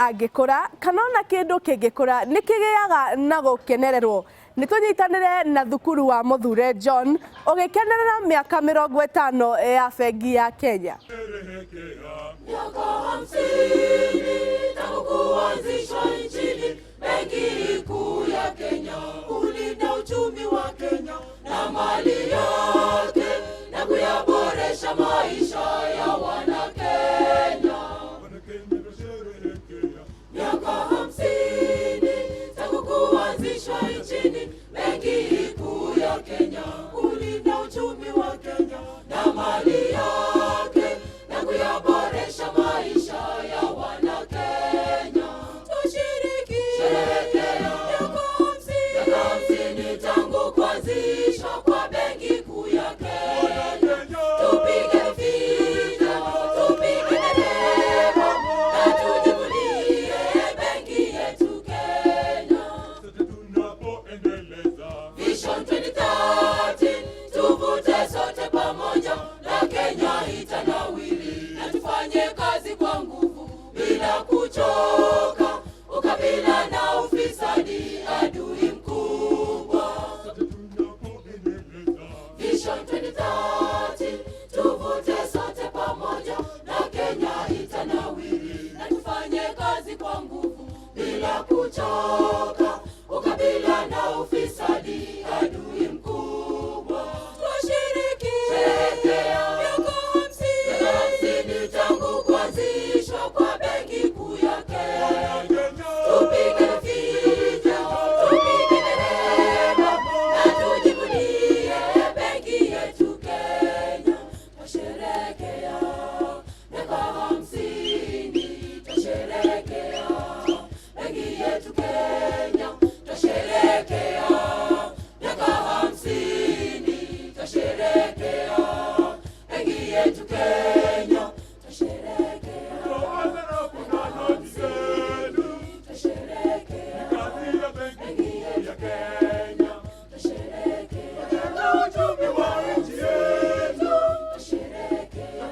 Angĩkũra kana ona kĩndũ kĩngĩkũra nĩ kĩgĩaga na gũkenererwo. Nĩ tũnyitanĩre na thukuru wa Mũthure John ũgĩkenerera mĩaka 50 ya bengi ya Kenya. Miaka 50 tangu kuanzishwa nchini, Benki Kuu ya Kenya kulinda uchumi wa Kenya na mali yake na kuyaboresha maisha ya Wanakenya. Miaka 50 tangu kuanzishwa nchini, Benki Kuu ya Kenya kulinda uchumi wa Kenya na mali yake na kuyaboresha maisha ya Wanakenya. Tushiriki sherehekea miaka 50 tangu kuanzishwa kwa Benki Kuu ya Kenya. Tupige vifijo, tupige nderemo na tujivunie benki yetu Kenya. Vision 2030 tuvute sote pamoja na Kenya itanawiri, na tufanye kazi kwa nguvu bila kuchoka. Ukabila na ufisadi adui mkubwa. Vision 2030 tuvute sote pamoja na Kenya itanawiri, na tufanye kazi kwa nguvu bila kuchoka. Ukabila na ufisadi adui mkubwa. Twashiriki sherehekea miaka 50 tangu kuanzishwa kwa Benki Kuu ya Kenya. Tupige vifijo, tupige nderemo na tujivunie benki yetu Kenya. Twasherehekea miaka 50, twasherehekea benki yetu Kenya. Twasherehekea miaka 50, twasherehekea benki yetu Kenya. Twasherehekea miaka 50, twasherehekea benki yetu Kenya. Twasherehekea uchumi wa nchi yetu, twasherehekea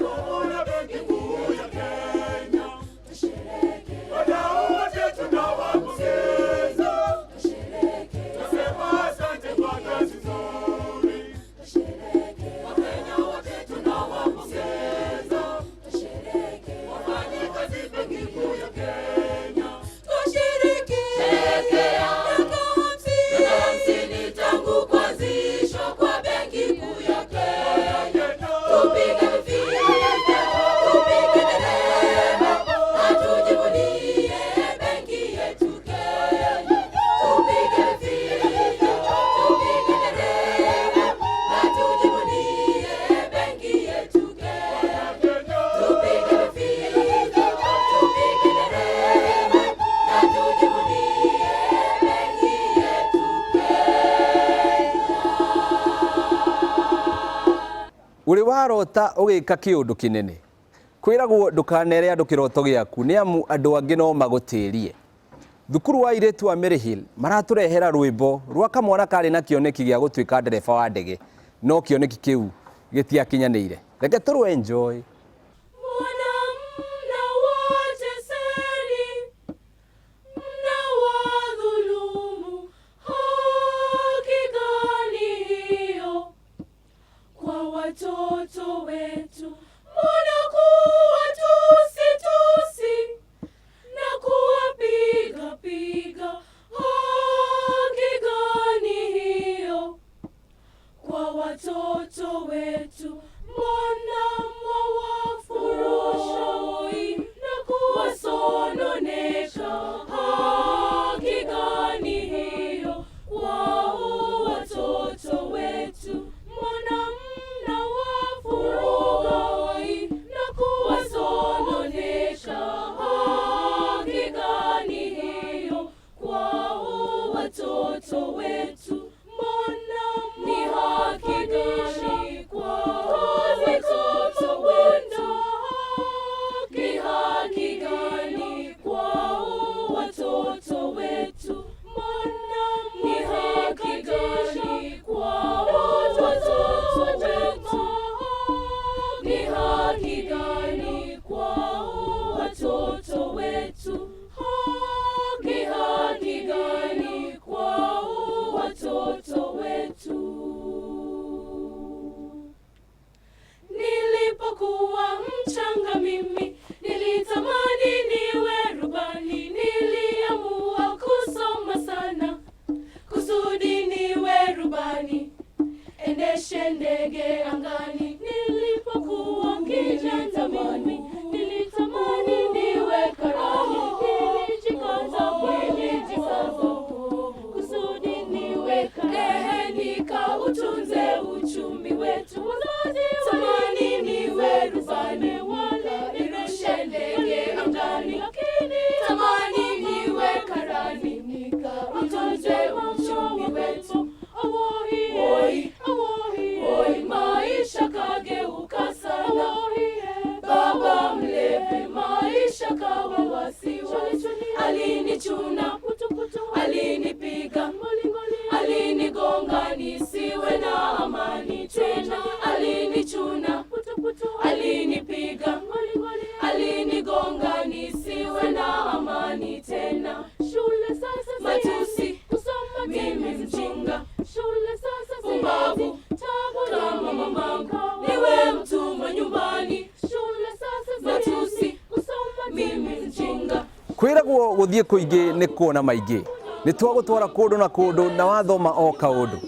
Benki Kuu ya Kenya. Twasherehekea wadau wote tunawapongeza, twasherehekea, tunasema asante kwa kazi nzuri, twasherehekea, Wakenya wote tunawapongeza, twasherehekea, wafanyikazi Benki Kuu ya Kenya. Twashiriki sherehekea miaka 50 tangu kuanzishwa kwa Benki Kuu ya Kenya. Tupige vifijo, tupige nderemo na tujivunie benki yetu Kenya. Tupige vifijo, tupige nderemo na tujivunie benki yetu Kenya. Tupige vifijo, tupige nderemo na tujivunie benki yetu Kenya. Ũrĩ warota ũgĩka kĩũndũ kĩnene? Kwĩragwo ndũkanere andũ kĩroto gĩaku nĩ amu andũ angĩ no magũtĩrie. Thukuru wa airĩtu wa Maryhill maratũrehera rwĩmbo rwa kamwana karĩ na kĩoneki gĩa gũtuĩka ndereba wa ndege, no kĩoneki kĩu gĩtiakinyanĩire. Reke tũrũ enjoy. Mbona mnawateseni, mnawadhulumu? Haki gani hiyo kwa watoto wetu? Mbona kuwatusi tusi na kuwapiga piga? Haki gani hiyo kwa watoto wetu? Mbona mwawa Alinichuna, alinipiga, alinigonga nisiwe na amani tena. Alinichuna, alinipiga, alinigonga nisiwe na amani tena. Shule sasa matusi, kusoma mimi mjinga. Shule sasa pumbavu, kama mamangu, niwe mtumwa nyumbani. Shule sasa matusi, kusoma mimi mjinga. Kwĩragwo gũthiĩ kũingĩ nĩ kuona maingĩ. Nĩ twagũtwara kũndũ na kũndũ na wathoma o kaũndũ.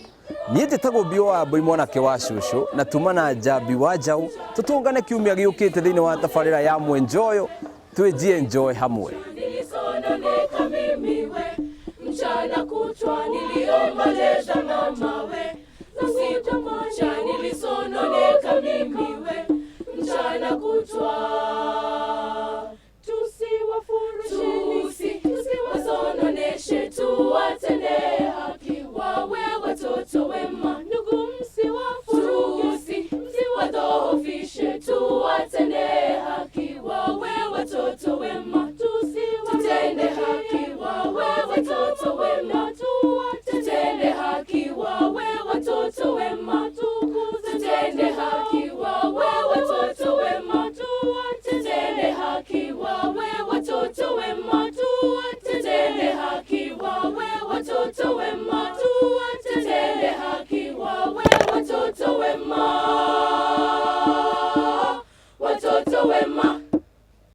Niĩ njĩtagwo Bio wa Mbũi mwanake wa cũcũ na tuma na Njambi wa Njaũ. Tũtũngane kiumia gĩũkĩte thĩinĩ wa tabarĩra ya Mwenjoyo, twĩnjie enjoy hamwe. Nilisononeka mimi we, mchana kutwa niliomboleza mama we, usiku kucha nilisononeka mimi we, mchana kutwa. Tusiwafurusheni, tusiwasononeshe, tuwatendee haki, wawe watoto wema.